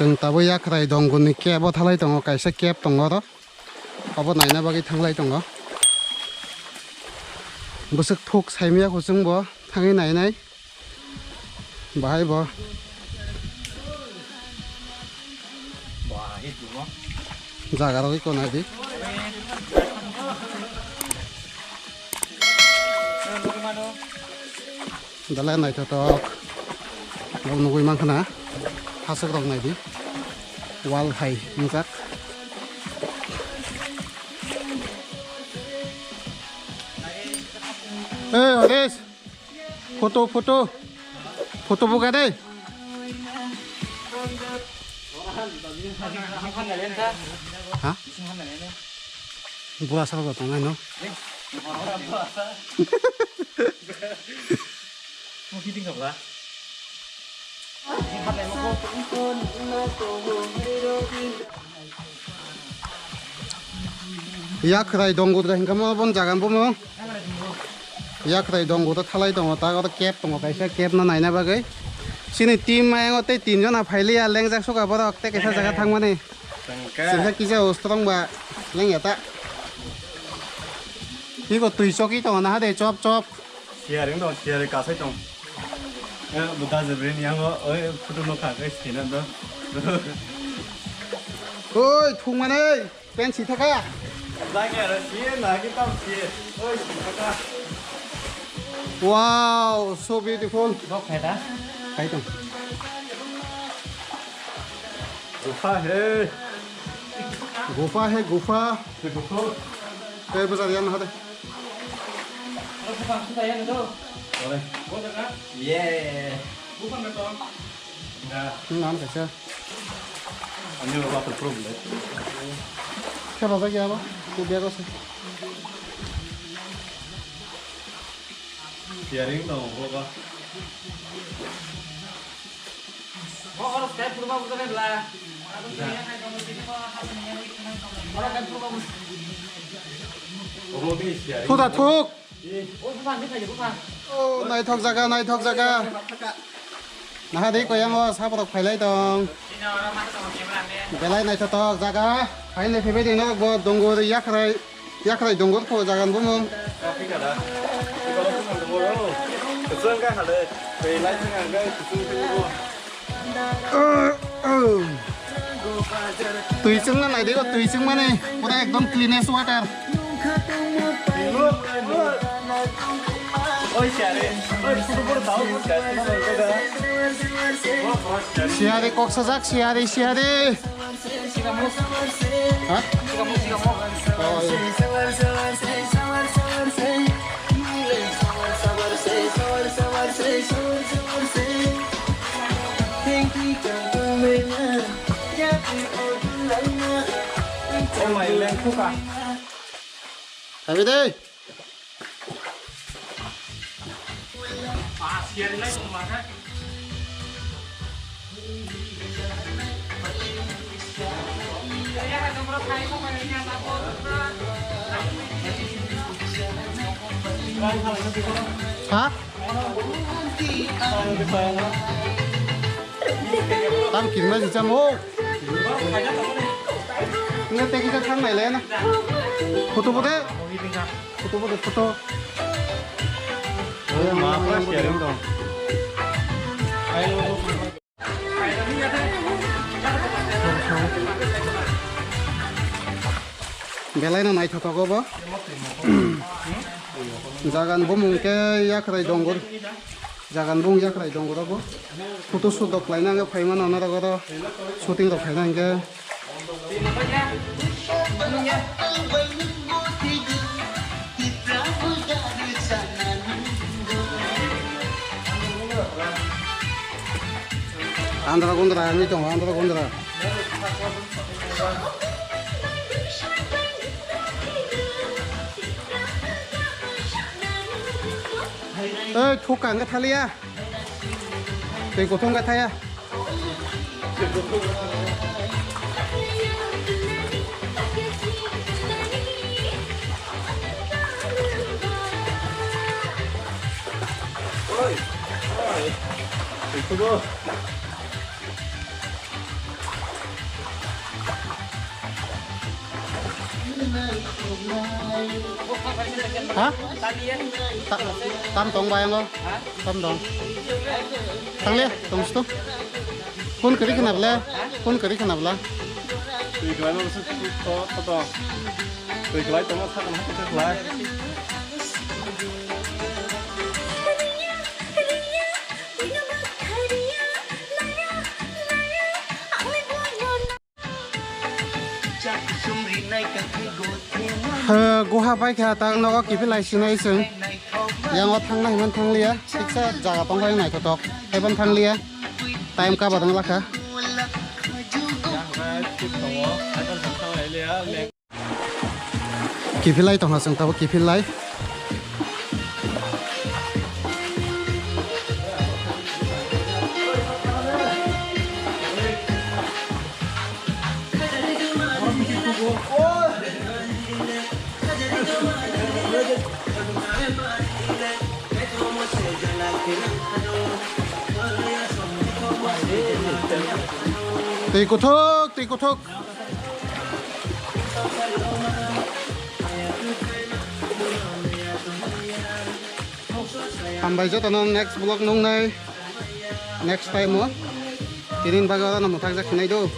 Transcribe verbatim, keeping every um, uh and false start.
Chwng tabuk Yakhrai Dongorni cave o thalai tongo, kaisa cave tongo oro. Abo naina bagwi thanglai tongo. Bwswk thuk saimaya kuchung bo thangwi nainai. Bahai bo. Jaga rogwi ko naidi. Belai naithothok. Bo nugwi mankha na. Haswk rok naidi. Wall hai wngjak. Hey, Horesh. Photo, photo. Photo buka deh. Ha? Bura sal gotong ai no. Yakhrai Dongor da hinkhe mo bon jagan bo mo. Yakhrai Dongor da thalai tongo, ta oro cave tongo, kaisa cave no naina bagwi. Chini team mayango tei tin jona phailiya, lengjak suka borok tei kaisa jaga thangmani. Chwngkha kisa ustrong ba lengya ta. Iko twi chokwi tongo na ha de chop chop. Siaring dong, siaring kasai tong. Eh, buta jebrini yango, oi, photo no kha, oi, sina do. Oi, thung mane, pen si thaka. Lagi ada si, lagi tam si. Oi, si thaka. Wow, so beautiful. Dok khai ta. Khai tong. Gufa he. Gufa he, gufa. He gufa. Tei bwsa riyan hade. Ore. Ye. Nam kaisa. Ani waterproof le. Khe basa gaya ba? Ko bag ase. Siaring dong, baba. Thuda thuk. Oh, naithok jaga, naithok jaga. Naha dei koyango saborok phailai tong. Belai naithothok jaga. Phailai phaibai dei norok bo Dongor Yakhrai. Yakhrai Dongor kho jagan bumung. Twi chwngna naidi o, twi chwngmani pura ekdom cleanest water. Siyari kok sajak, siyari, siyari. Ha? Oh, iya. Oh my, lengkhuka. Happy day. Ha? Tam kirma si chamo. Nge te kita thang nai le na. Photo photo. Photo photo photo. Ma pa siaring dong. Belai no naithothok obo. Jagan bumung khe Yakhrai Dongor. Jagan bumung Yakhrai Dongor obo. Photo shoot rok khlaina hwnkhe phaimano norok oro shooting rok khlaina hwnkhe. Andhra Gundra wngwi tongo, Andhra Gundra. Ei, thuk kang khe thaliya. Twi kuthung khe thaya. Ha? Ta-, tam tong ba yango? Tam dong. Tang le, tong sto. Kun kari khana bla? Kun kari khana bla? Twi kwlai no su to to to. Twi kwlai tong sakno to kwlai. Guha pai kha tak nogo kiphilai sinai chwng. Yango thangna himan thangliya. Siksa jaga tongkha naithotok. Heban thangliya. Time kaba dang lakha. Kiphilai tongkha chwng tabuk kiphilai. Twi kuthuk, twi kuthuk. Hambai jotono next vlog nungnai. Next time o. Tini bagwi oro no mwthang jak khinai do.